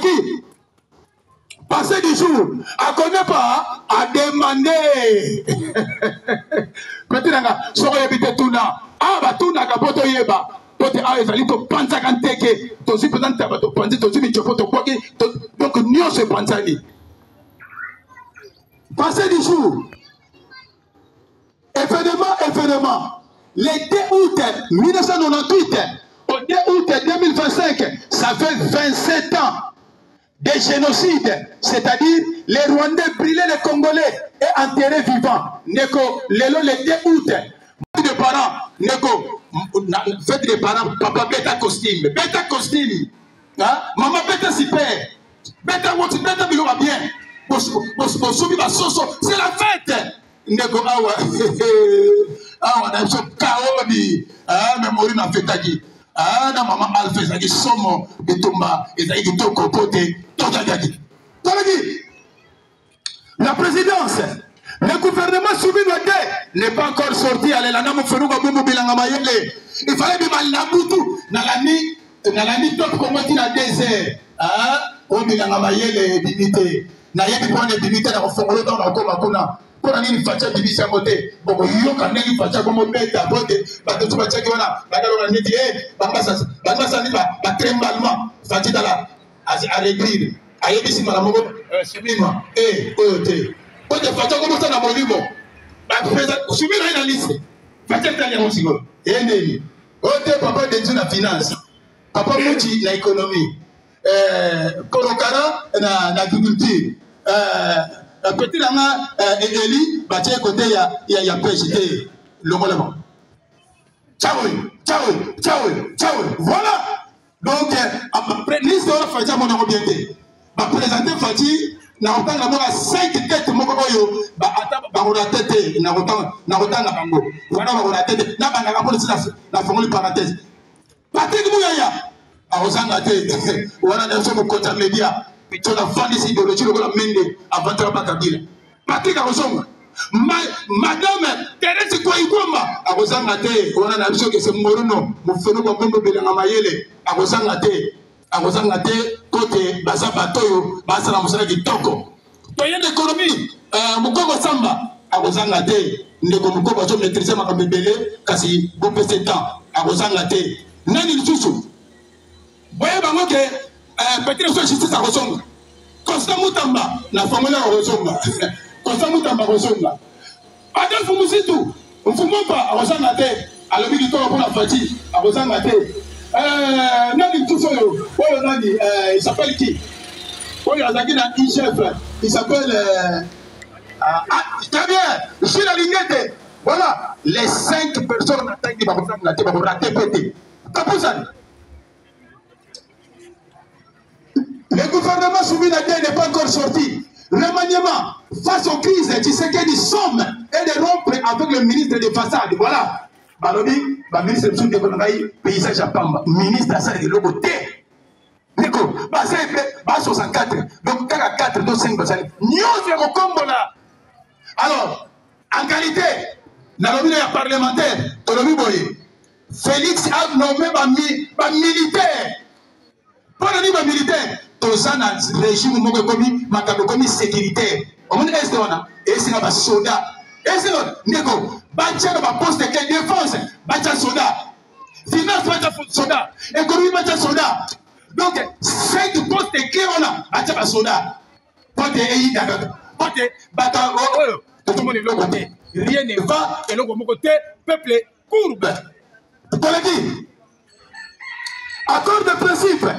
Qui Passé du jour, a connaît pas, a demandé. Petit nanga, soko yebi te tuna. Ah ba tuna ka poto yeba. Pote awa ezali topanzaka nteke tozwi mpenza ntaba topanzi tozwi micopo tobwaki donc nyonso epanzani passé du jour Événement, événement. Le 2 août 1998 au 2 août 2025, ça fait 27 ans de génocide, c'est-à-dire les Rwandais brûlaient les Congolais et enterraient vivants. Neko, lelo le 2 août, de parents, Neko, fête des parents, papa beta costume, beta costume, hein? maman beta super, beta woti, beta biloko bien, bosomi basoso, c'est la fête. Ndeko awa awa na biso kaoni ah, memori na fetaki ah, na mama alpha ezalaki somo bitumba ezalaki kitoko po te tozalaki tolaki la présidence. Le gouvernement Suminwa te n'est pas encore sorti. Alelanda mofenuka bumbu bilanga mayele. Il fallait bima na butu nalandi nalandi top Congo ti na 2 heures. Ah, oyo bilanga mayele ebimi te. Nayebi mpo wana ebimi te, nakofongola ntango nakokoma kuna. Mpo na nini Fatshi abimisi yango te? Bokoyoka ndenge Fatshi akomobeta mpo te bato mosusu batiaki wana bakaloka neti e bango basali batrembalement. Fatshi tala aréduire, ayebisi mbala moko Suminwa e oyo te, mpo te Fatshi akomosala molimo Suminwa ye na liste. Fatshi atali yango sikoyo eyendeni oyo te. Papa Denzu na finance, papa Muchi na économie, Korokara na agriculture, petit na nga Eli batie kote ya pêche te. Longola bango, tchawe tchawe tchawe tchawe, voilà. Donc liste wana Fatshi amona yango bien te. Baprésente Fatshi na kotanga moko 5 tête moko oyo ata bakorater te. Na kotanga bango wana bakorater te, nabandaka mpona si nafongoli parenthèse. Patrick Muyaya akozanga te wana na biso mokonzi ya media to nafandisi idéologie lokola Mende avantaka Bakabila. Patrick akozonga. Madame Thérèse Kayikwamba akozanga te wana na biso kese morono mofeno bambombo belanga mayele akozanga te, akozanga te kote baza bato oyo basala mosala kitoko. Toyende économie, Mokoko Samba akozanga te. Ndeko Mokoko azo maîtrise makambo ebele, kasi bopese temps, akozanga te. Nani lisusu? Boye bango ke peut-être so justice akozonga. Constant Mutamba na fongoli akozonga, Constant Mutamba akozonga. Adolphe Muzito Mfumumpa akozanga te, alobi kitoko mpona Fatshi, akozanga te. Nani lisusu oyo oyo nani, il s'appelle qui, oyo azalaki na IGF, il s'appelle ah, très bien, Jules Alingete. Voilà les cinq personnes natangi, bakozanga te, bakorater pe te. Kapusani. Le gouvernement Suminwa n'est pas encore sorti. Remaniement face aux crises, Tshisekedi somme et de rompre avec le ministre de façade. Voilà. Balobi, ba ministre mosusu ndeko na ngai paysage ya pamba. Ministre asala eloko te. Ndeko, baza ebe, ba 64. Donc kaka 4 to 5 basali. Nyonso ya kokombola. Alors, en qualité, nalobi na ya parlementaire, tolobi boye. Félix a nommé ba militaire. Mpo na nini bamilitaire? Toza na régime moko ekomi makambo ekomi sécuritaire. Omoni este wana esenga basoda, esenga ndeko batya na baposte ke défense batya soda, finance batya soda, économie batya soda. Donc cinq poste clé wana batya basoda po te eyinda kaka, po te bato oyo tozomona eloko te, rien ne va, eloko moko te, peuple courbe. Toleki accord de principe.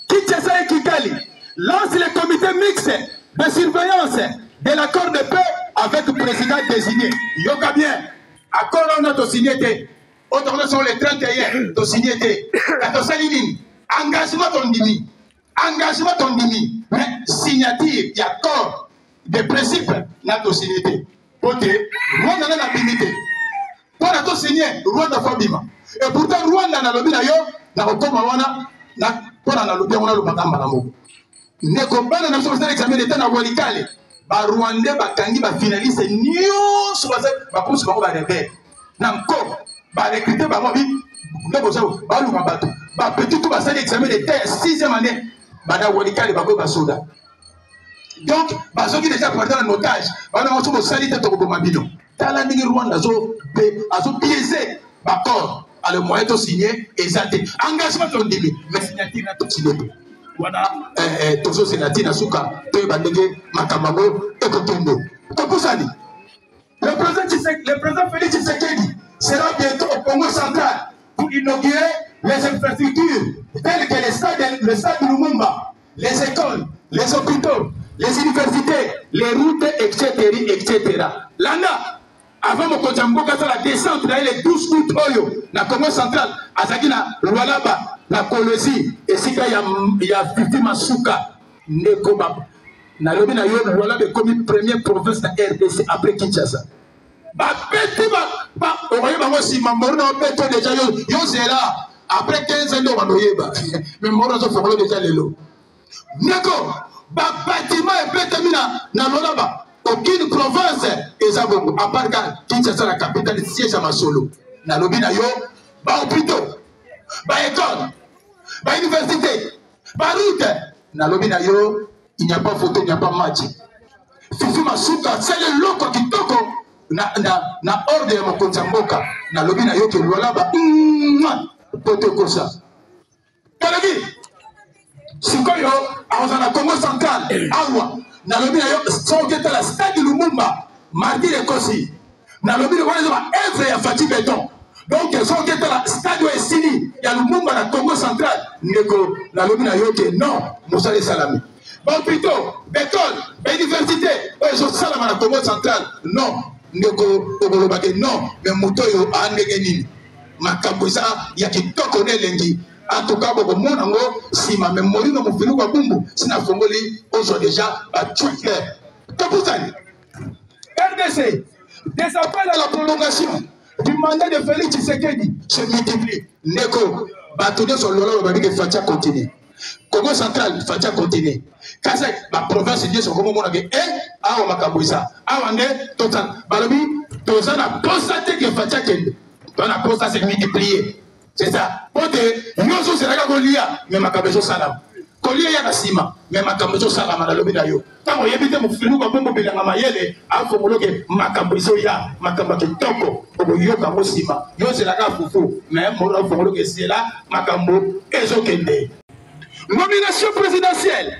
Kinshasa et Kigali lance le comité mixte de surveillance de l'accord de paix avec président désigné. Yoka bien, accord wana tosigné te. Oyo tokoki sur le 31 tosigné te. Ka tosali nini? Engagement tondimi, engagement tondimi, mais signature ya accord de principe na tosigné te, po te Rwanda nani abimi te. Mpo na tosigné, Rwanda faut abima. Et pourtant Rwanda, nalobi na yo, nakokoma wana mpo na nalobi yango, nalobaka mbala moko. Ndeko, bana na biso basala examen d'état na Walikale, barwandais bakangi bafinaliste nyonso, bakomisi bango barebele na nko, barecrute bango. Bi ndeko oza baluka bato bapetit to basali examen d'état ya 6e année. Bana Walikale bakoyi basoda. Donc bazoki déjà partant na otage. Bana mosusu bosali te, tokoboma bino. Tala ndenge Rwanda azo azo biaiser baccord. Alors moyen to signer eza te. Engagement tondimi, mais signature na to signer te. Wana tozozela ti na suka, toyeba ndenge makambo yango ekokende. Topusani. Le président Félix Tshisekedi sera bientôt au Congo central pour inaugurer les infrastructures telles que le stade Lumumba, les écoles, les hôpitaux, les universités, les routes, etc. etc. Landa, avant mokonzi ya mboka asala descente na ye le 12 août oyo na Congo central, azalaki na Lualaba, na Kolwezi, esika ya Fifi Masuka. Ndeko, nalobi na yo, Lualaba ekomi première province na RDC après Kinshasa. Babeti, okoyeba yango nsima. Moro na obeto déjà, yo zela après 15 ans nde obanda oyeba, mais moro azofongola déjà lelo. Ndeko, babatima ebetami na Lualaba. Aucune province eza bongo à part ka Kinshasa, la capitale, siège ya masolo. Nalobi na yo, bahôpitaux, baécole, bauniversité, baroute, nalobi na yo, il n'y a pas photo, il n'y a pas match. Fifi Masuka asali eloko kitoko na ordre ya mokonzi ya mboka. Nalobi na yo ke Lualaba po tokosa. Tolobi sikoyo akozala na Congo central awa. Nalobi na yo, soki etala stade Lumumba, mardi ekosi. Nalobi wana eza baœuvre ya Fatshi Béton. Donc soki etala stade oyo esili ya Lumumba na Congo central, ndeko, nalobi na yo ke non, mosala esalami. Bahôpitaux, baécole, bauniversité oyo ezosalama na Congo central, non, ndeko, okoloba ke non, mais moto oyo andenge nini? Makambo eza ya kitoko na elengi. En tout cas, bokomona yango nsima. Mais molino mofiluku ya bumbu sina afongoli, ozwa déjà batwitter. Topusani. RDC, des appels à la prolongation du mandat de Félix Tshisekedi se multiplient. Ndeko, bato nyonso lolo babi ke Fatshi continue. Congo central, Fatshi continue. Kasi baprovince nyonso okomomona ke e awa makambo eza awa nde total. Balobi toza na posa te ke Fatshi akende, toza na posa se multiplier, c'est ça. Po te nyonso ozelaka kolia, mais makambo ezosalama. Kolia yaka nsima, mais makambo ezosalama. Nalobi na yo, ntango oyebi te, mofinuka mpo mobilanga mayele afongoloke, makambo ezoya, makambo ya kitoko, okoyoka yango nsima. Yo ozelaka fufu, mais moro afongoloke, ezela, makambo ezokende. Nomination présidentielle,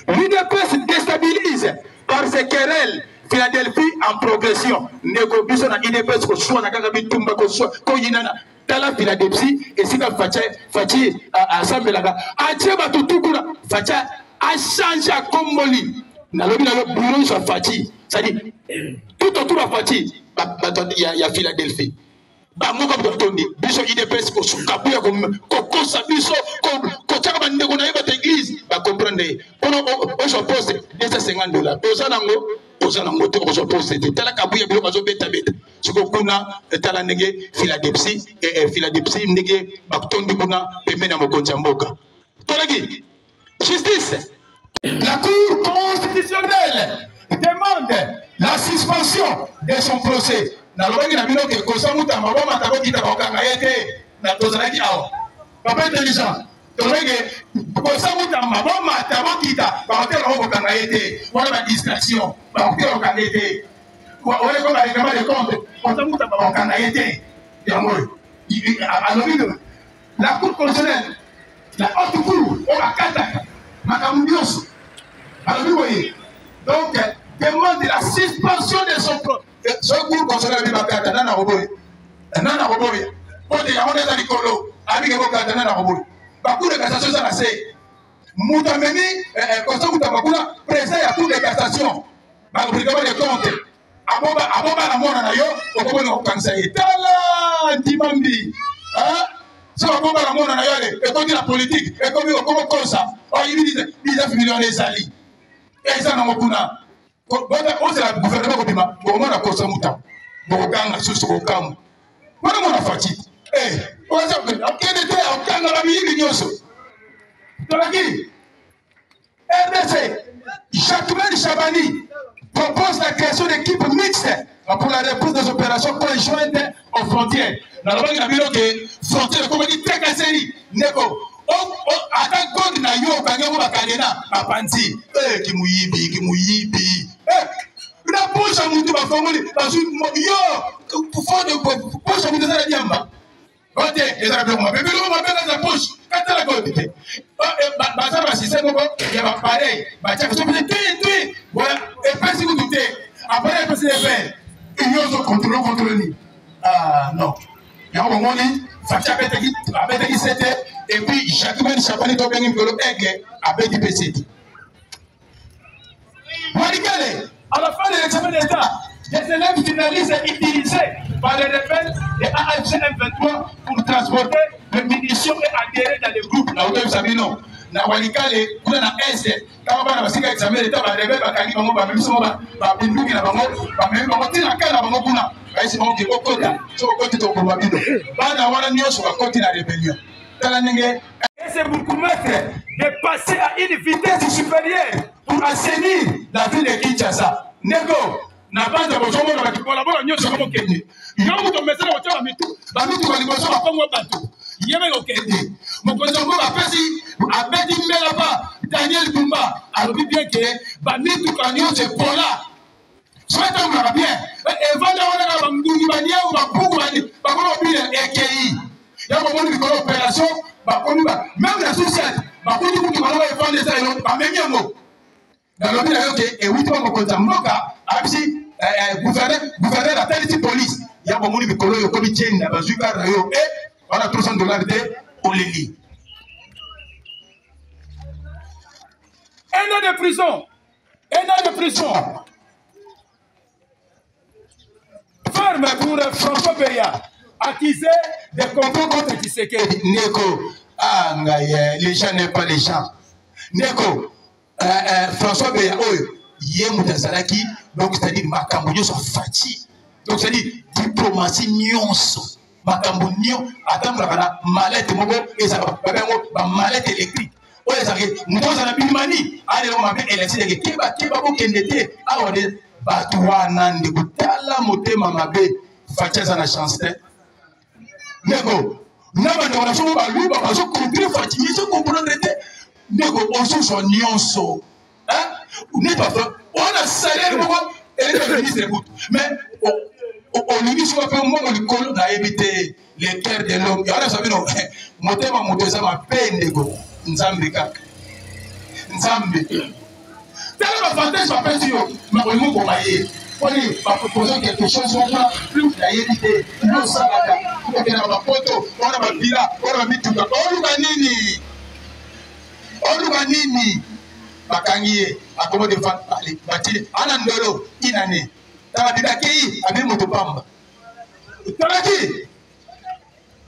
l'UDPS déstabilise par ses querelles, Philadelphie en progression. Ndeko, biso na UDPS koswana kaka, bitumba, koswa, koyinana. Tala Philadelphie, esika Fatshi asambelaka, atie bato tukuna. Fatshi achange, akomboli. Nalobi na yo, bureau nyonso ya Fatshi, c'est-à-dire tout autour ya Fatshi, bato ya Philadelphie, bango kaka batondi. Biso UDPS kosukabuya, kokosa biso, kotiaka bandeko na ye bato église bacomprendre ye. Mpona ozwa poste, 250 $, oza nango, oza nango te, okozwa poste te. Tala Kabuya, biloko azobetabeta siko kuna. Tala ndenge Philadelphie, ndenge batondi kuna pembeni ya mokonzi ya mboka. Toleki justice. La Cour constitutionnelle demande la suspension de son procès. Nalobaki na bino ke kosa mutamba, bomata, bokita, bakokanga ye te. Na tozalaki awa, papa intelligent, tolobaki ke kosa mutamba, bomata, bokita, bakotela kokokanga ye te. Wana badistraction, bakotela kokanga ye te. Wana ekoma règlement de compte. Kosa mutamba, bakokanga ye te. Yango oyo alobi la Cour constitutionnelle, la haute cour oyo bakataka makambo nyonso, alobi boye, donc demande la suspension de son soki cour constitutionnelle abi bakata, nani akoboya? Nani akoboya? Po te yango nde eza likolo, abike kokata, nani akoboya? Bacour de cassation eza na se. Moto amemi Constant Mutamba kuna, président ya Cour de cassation, barèglement de compte, aboba na mwana na yo, okobona kokangisa ye. Tala ndimambi, so aboba na mwana na yo, ale ekoti na politike, ekomi okomokosa, oyibi 19 million, ezali eza nango kuna. Ozela gouvernement kobima, bokomona kosa muta, bokokanga susu, kokamwa wana mwana Fatshi okende te, okanga bamiyibi nyonso. Tolaki RDC, Jacquemain Shabani propose la création d'équipes mixtes pour la reprise des opérations conjointes aux frontières. Nalobaki na bino ke frontière ekomaki tracasserie, ndeko. Ata gold na yo okangi yango bakadena bapanzi. Eh, kimuyibi kimuyibi, eh, na poche ya mutu bafongoli, bazwi yo poche ya mutu eza na diamba ote, ezaka biloko mabe, biloko mabe kati na poche, katala gold te. Baza ba système moko ya bapareil batiaka soki te te epesi kutu te, appareil epesi epe yo ozo contrôle contrôle nini? Ah non, yango bomoni Fatshi abetaki abetaki sete, et puis Jacques Chapani tobengi mikolo aigle abeti mpe sete. Walikale, à la fin de l'examen d'État, des élèves finalistes utilisés par les rebelles de AFC M23 pour transporter des munitions et adhérer dans les groupes. Na otoyebisa bino na Walikale kuna na Est, ntango bana basika examen d'État, barebele bakangi bango, bamemisi bango babinduki na bango, bamemi bango ntina kala na bango kuna, bayesi bango ke bokota, soki okoti tokoboma bino. Bana wana nyonso bakoti na rébellion. Tala ndenge Et ce bourgmestre de passer à une vitesse supérieure pour assainir la ville de Kinshasa. Ndeko na banza bozomona bakibolabolo nyonso bakokende, yo moto omesana kotia bamitu bamituka liboso bakongo bato ye kokende. Mokonzi yango bapesi abeti mbela pa Daniel Bumba alobi bien ke bamituka nyonso epola soki etambolaka bien, evanda wana na bangungi baniau bapuku bakomi kobina ekei. Yango bomoni mikolo opération bakomi ba même na social bakuti kutu bango baefanda eza yo bamemi yango. Nalobi na yo ke ewuti ba mokonzi ya mboka abisi gouverneur atalisi police ya bomoni mikolo oyo okomi tienda bazwi kar na yo e wana 300 $ te oleli. Un an de prison, un an de prison ferme pour François Beya, accusé de complot contre Tshisekedi. Ndeko, ah ngai, les gens n'est pas les gens. Ndeko, François Beya oyo ye moto azalaki, donc c'est-à-dire makambo nyonso afaci, donc c'est-à-dire diplomatie nyonso, makambo nyonso atambolaka na malete moko ezalaka babe yango bamalete électrique oyo ezalaki moto azala bimani alelo mabe elakisi keba keba bokende te awa nde bato wana. Ndeko, tala motema mabe. Fatshi aza na chance te, ndeko. Na bandeko na biso baluba bazocontre Fatshi, ezo comprendre te. Ndeko, ozozwa nyonso neti wana salaire moko eleki ministre kutu, mais olingi soki mpe mbongo likolo, nayebi te. Le cœur de l'homme wana so bino motema moto eza mabe. Ndeko, Nzambe kaka Nzambe. Tala bavantage bapesi yo, makolingi okoma ye poni bapropose quelque chose wana plus, nayebi te. Yo osalaka okokenda bapoto wana, bavila wana, bamituka, oluka nini? Oluka nini? Bakangi ye, akomo defendre, batili ana ndolo inane. Tala bibi akei abi moto pamba. Talaki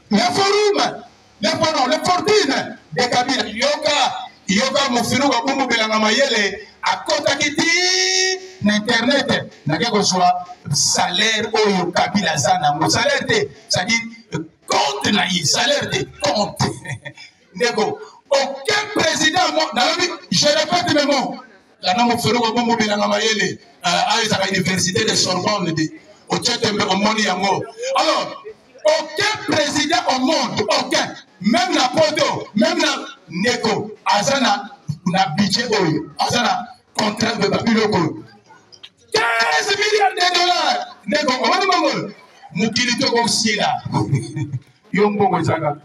le forum, le pardon, le fortune de Kabila. Yoka yoka mofinu babumbu belanga mayele akotaki ti na internet, nake kozwa salaire oyo Kabila aza nango. Salaire te, c'est-à-dire compte na ye, salaire te, compte. Ndeko, aucun président, nalobi, je répète mes mots, landa mofelo babombo belanga mayele ayo ezaka université de Sorbonne de otie tembe omoni yango. Alors aucun président au monde, aucun, même na poto, même na ndeko aza na budget oyo aza na contrat de babiloko oyo 15 milliards de dollars. Ndeko, omoni bongo mokili tokosila yo mbongo ezaka.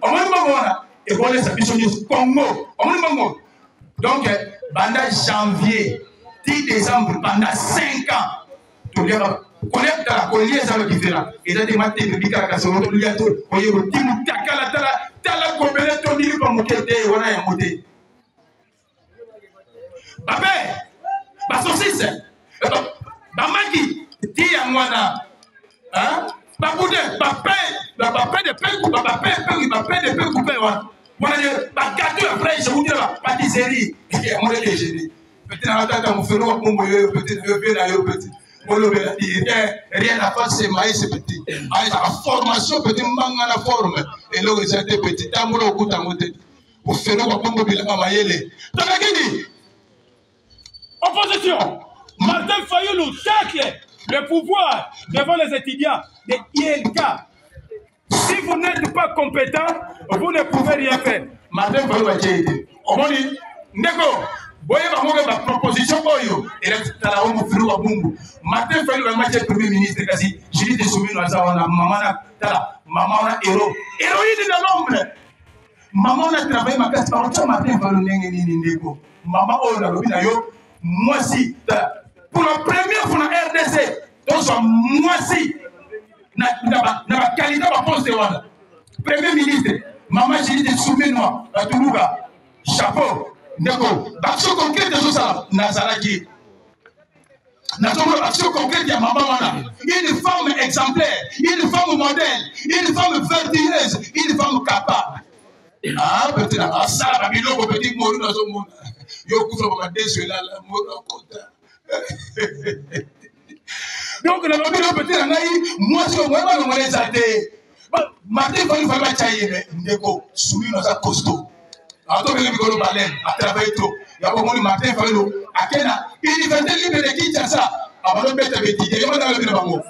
Omoni mbongo wana ekolesa biso nyonso Congo. Omoni mbongo, donc banda janvier ti décembre, pendant 5 ans toliaka kolia. Tala, kolia eza lo différent, eza te matete bikaka solo tolia to oyebo ti mutakala. Tala tala kobele tondili pa moke te wana yango te, bape basosise bamaki ti yango wana, baboudin, bapain, bapain de pain, bapain pain, bapain de pain coupé wana wana nde bagâteau ya fraise euti na bapâtisserie yango nde déjeuner. Petit na tata mofelo wa kombo yoyo, petit na yo, vie na yo, petit olobela rien rien na face maese. Petit ayezaka formation, petit mbanga na forme eloko eza te. Petit tambola okuta yango te, ofelo wa kombo bilanga mayele tolakini. Opposition, Martin Fayoulou tacle le pouvoir devant les étudiants de ILK. Si vous n'êtes pas compétent, vous ne pouvez rien faire. Martin Fayulu atie ye te. Omoni ndeko boyeba ngo ba proposition oyo tala o mofiru wa bumbu Martin Fayulu bango atie premier ministre kasi Judith Suminwa aza wana mama na tala mama wana héros héroïne de l'ombre mama wana travaille makasi bakotia Martin Fayulu ndenge nini ndeko mama oyo nalobi na yo mwasi tala pour la première fois na RDC tozwa mwasi na bakalite baposte wana premier ministre mama Judith Suminwa batuluka chapeau ndeko baaction concrète ezosala nazalaki nazomona baaction concrète ya mama wana une femme exemplaire, une femme modèle, une femme vertueuse, une femme capable. Ah, petit asala babiloko petit molu nazomona yo okufa bamadeso elala molu akota. Donc nalobi no petit na ngai mwasi oyo moye balongola eza te. Martin Fayulu fali batya ye me ndeko Suminwa aza costaud, atobenge mikolo baleine atravaille trop. Yango omoni Martin Fayulu ake na Université libre de Kinshasa, abandobeta betide yo bana alobi na bango.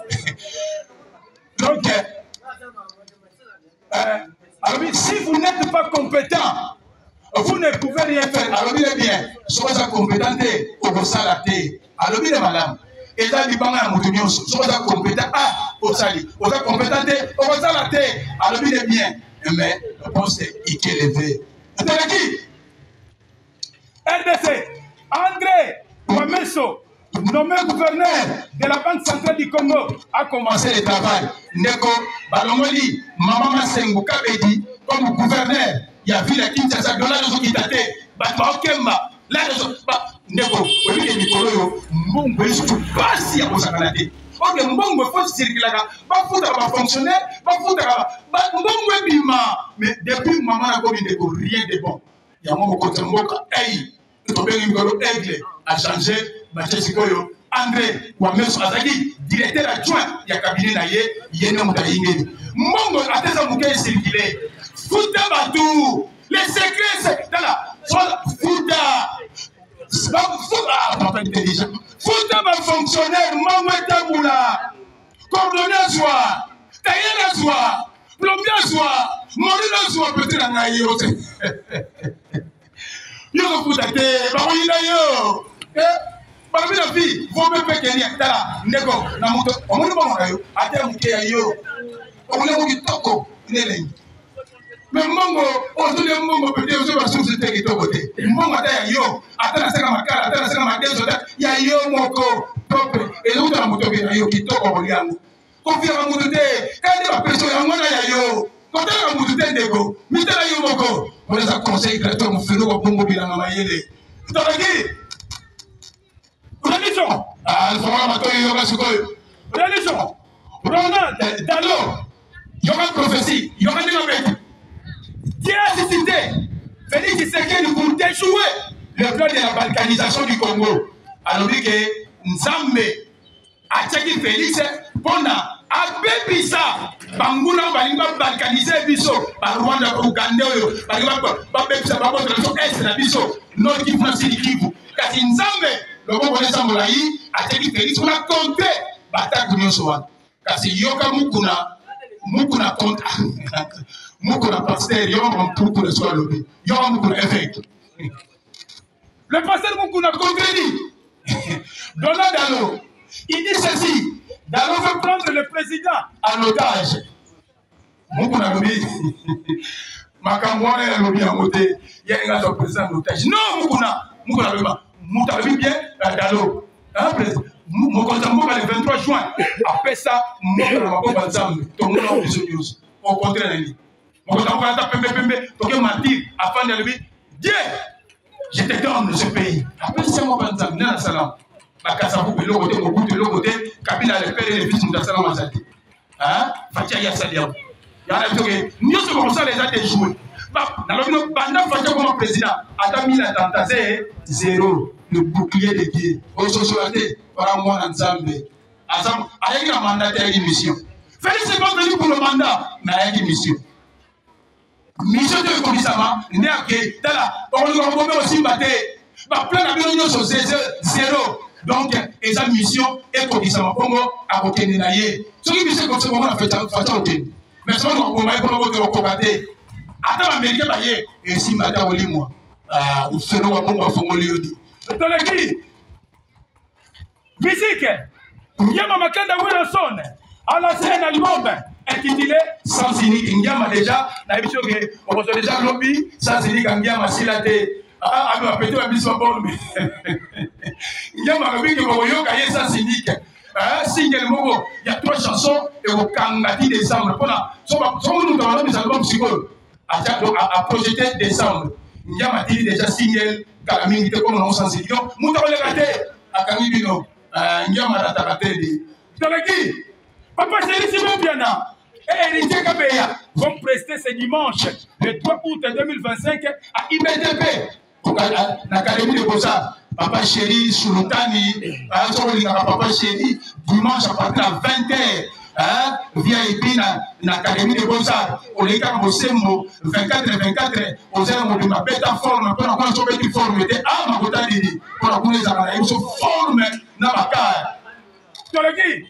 Donc alobi si vous n'êtes pas compétent, vous ne pouvez rien faire. Alobi le bien, soki oza compétent te, okosala te. Alobi le malamu, eza libanga ya moto nyonso. Soki oza compétent, ah, osali, oza compétent te, okosala te. Alobi le bien, mais poste ikeleve atalaki. RDC, André Wameso, nommé gouverneur de la Banque centrale du Congo, a commencé le travail. Ndeko balongoli mama Masengo Kabedi comme gouverneur ya ville ya Kinshasa. Dollar ezokita te, bato baokemba. Ndeko oyebi ke mikolo oyo mbongo esusu mpasi ya kosakana te. Oke mbongo efo sirikilaka, bafutaka bafonctionnaire, bafutaka mbongo ebima. Mais depuis mama nakomi ndeko, rien de bon. Yango mokonzi ya mboka ei tobengi mikolo aigle achange, batie sikoyo André Wameso, azalaki directeur adjoint ya cabinet na ye. Ye nde moto ayingeli mbongo ata eza moke esirikile. Futa bato, les secrets, tala, futa papa intelligent, futa bafonctionnaire, mbongo etambula. Coordonné azwa, tailleur azwa, plombier azwa, morino azwa. Pete na ngai yo te, yo kofuta te, bakoyina yo. Balobi na vie vome mpe kenia. Tala ndeko na moto, omoni mbongo na yo ata moke ya yo, okolia kitoko nelengi. Me mbongo ozolia mbongo pete ozo basusu te, kitoko te. Mbongo ata ya yo, ata naseka makala, ata naseka madeso, ata ya yo moko propre, ezouta na motoki na yo, kitoko kolia yango. Kofiaka motu te, kaka nde bapesi yango wana ya yo. Kotalaka motu te ndeko, mitala yo moko. Wana eza conseil gratuit mofelo wa bongo bilanga mayele tolaki. Religion. Fongola matoi, yoka sikoyo. Religion. Ronald Dalo. Yoka prophétie, yoka ndenge abeti. Dieu a suscité Félix Tshisekedi pour déjouer le plan de la balkanisation du Congo. Alobi ke Nzambe atiaki Félix mpona abebisa banguna balingi babalkanize biso, Barwanda, Uganda oyo balingi babebisa, babotola biso este na biso, Nord Kivu na Sud Kivu. Kasi Nzambe loboko na eza molai, atiaki Félix mpona konte batako nyonso wana. Kasi yoka Mukuna, Mukuna konte, Mukuna pasteur, yoka Mukuna soki alobi, yoka Mukuna évêque. Le pasteur Mukuna contredit Donald Dalo. Il dit ceci: Dalo veut prendre le président en otage. Mukuna alobi makambo wana, alobi yango te, ye alingi azwa président en otage. Non, Mukuna, Mukuna alobi moto alobi bien Dalo, président mokonzi ya mboka le 23 juin apesa mboka na maboko ya Nzambe. Tomona biso nyonso, au contraire nani mokonzi ya mboka ata pembe pembe toke martyr afandi, alobi: Dieu, je te donne ce pays. Apesi yango ba Nzambe. Nani asala bakasa buku eloko te, Mobutu eloko te, Kabila le père et le fils, moto asala aza te. Fatshi aye asali yango. Yana toke nyonso bakosala eza te jouer. Nalobi no, banda Fatshi akoma président, ata mille attentats zéro. Le bouclier de Dieu, ososola te wana mwana Nzambe ayaki na mandat te, ayaki mission. Félix n'est pas venu pour le mandat, mais ayaki mission. Mission te ekokisama nde ake. Tala, okolinga kobome osimba te, baplan na bino nyonso zéro. Donc eza mission ekokisama, bongo akokende na ye. Soki mission ekokisama, bongo na Fatshi akokende. Mais soki okoboma ye mpona bote okoka te, ata baaméricain baye esimba te, akolimwa. Ufeno wa bongo afongoli yo di. Toleki musique. Yama Makanda Wilson a lancé un album intitulé Sans Unique Ngiama. Déjà nayebi soki okozwa déjà lobi Sans Unique Ngiama sila te. Abi bapete babiso baborme Ngiama alobi ke bakoyoka ye Sans Unique, single moko ya trois chansons ekokanga ti décembre, mpona soki moto balobisa album sikoyo aprojeté décembre. Ngiama atili déjà single kala mingi te, komona ngo Sans Unique. Donc moto akoleka te, akangi bino. Ngiama arataka te di. Toleki Papa Chéri Simon Piana et Héritier Kabeya vont prester ce dimanche le 3 août 2025 à IBTP na Académie de Beaux-Arts. Papa Chéri Sultani, soki olingaka Papa Chéri, dimanche à partir ya 20 heures, VIP na Académie de Beaux-Arts, oleki kaka bosembo 24 24, oza na mobimba. Beta forme mpona kuna, so obeti forme te, a makota nini mpona kuna ezalaka na ye biso forme na bakar. Toleki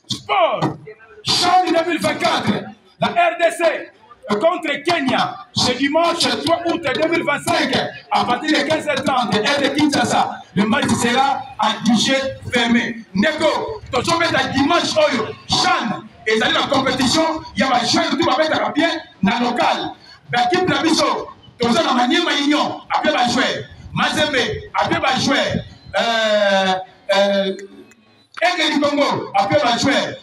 sport. CHAN 2024, la RDC contre Kenya, ce dimanche 3 août 2025, à partir de 15h30, heure de Kinshasa. Le match sera à guichet fermé. Ndeko, tozobeta dimanche oyo CHAN, ezali na compétition ya bajeunes tu babetaka bien na local. Baéquipe na biso, toza na Maniema Union ape bajoueur, Mazembe ape bajoueur, Aigle du Congo ape bajoueur,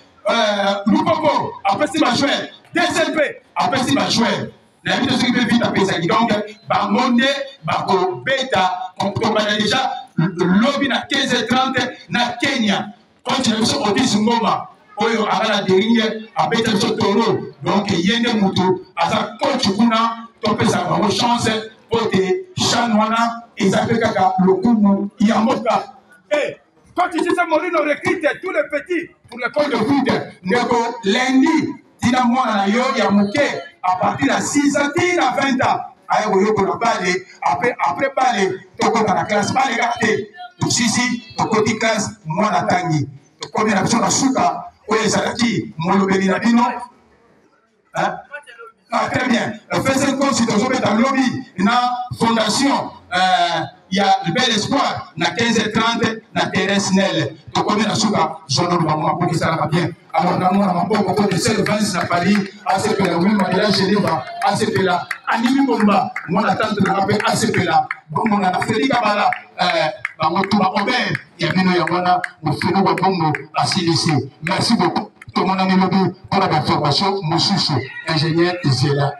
Lupopo apesi bajoueur, DCP apesi bajoueur, nayebi te soki mpe vite apesaki. Donc bango nde bakobeta. Tobanda déjà lobi na 15h30 na Kenya. Coach na biso Otis Ngoma oyo aza na Daring, abeta biso toro, donc ye nde motu aza coach kuna. Topesa bango chance po te CHAN wana eza mpe kaka lokumu ya mboka. Hey, coach Cissé Morino recrute tous les petits pour l'école de foot. Ndeko, lundi tina mwana na yo ya moke à partir ya 6 ans tina 20 ans aye koyokola balle. Après balle, tokota na classe. Balle kaka te, tosisi, tokoti classe, mwana tangi. Tokomi na biso na suka. Oyo ezalaki molobeli na bino. Ah, très bien. Faisez comme tozobeta lobi na fondation ya Bel Espoir na 15h30 na terrain Snell. Tokomi na suka. Zono bango makoki esalaka bien. Alors namona maboko po de sel Vance na Paris asepela, wi Mandela Geneva asepela, Animi Bomba mwana tante nanga mpe asepela, bomona na Feli Kabala, bango tu baobert ya bino yango wana. Mofinu wa bongo asilisi. Merci beaucoup, tomonani lobi mpona bainformation mosusu. Ingénieur Zela.